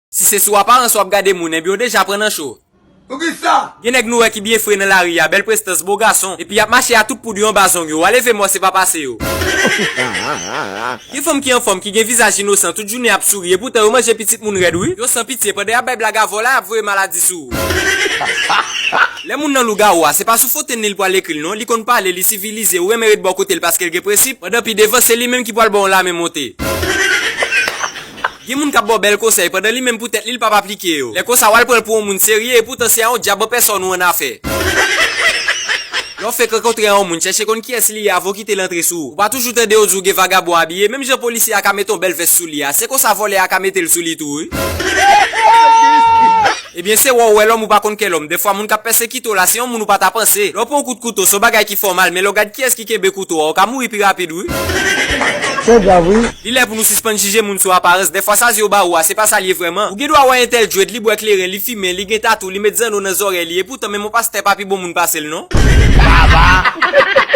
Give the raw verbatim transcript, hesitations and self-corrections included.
Si se sou aparans w ap gade moun, ebyen w deja pran nan cho. Poukisa? Gen nèg nou wè ki byen fre nan lari a, bèl prestans, bo gason, epi y ap mache a tout poud yo anba zong yo, w a leve mò se pa pase yo. Gen fanm ki anfòm, ki gen vizaj inosan, tout jounen ap souri, epoutan yo manje pitit moun rèd wi. Yo san pitye, pandan y ap bay blag a vòlè, y ap voye maladi sou ou. Lè moun nan lougawou a, se pa sou fontenn li l pwal ekri l non, li konn pale, li sivilize, ou renmen ret bò kote l paske l gen prensip, pandan pi devan se li menm ki pwal ba w yon lamen monte. Gen moun k ap ba w bèl konsèy, pandan li menm pou tèt li l p ap aplike yo. Lè konsa w al pran l pou yon moun serye, epoutan se a yon dyab an pèsòn ou annafè. Lè w fenk rankontre a yon moun, chèche konn kiyès li ye avan w kite l antre sou ou. Ou pa toujou tande yo di w gen vagabon abiye, menm jan polisye a ka mete yon bèl vès sou li a, se konsa vòlè a ka mete l sou li tou wi. Ebyen se wè w wè lòm ou pa konn kè lòm. Dèfwa moun k ap pèsekite w la se yon moun ou pa ta panse. Lè w pran yon kout kouto se yon bagay ki fè w mal, men lè w gad kiyès ki kenbe kouto a, ou ka mouri pi rapid wi. Se grav wi. Li lè pou nou sispann jije moun sou aparans. Dèfwa sa zye w ba ou a, se pa sa l ye vrèman. Ou gen dwa wè entèl djwèt, li bwè kleren, li fimen, li gen tatou, li met zanno nan zòrèy li, epoutan menm yon pastè pa pi bon moun pase l non. Baba!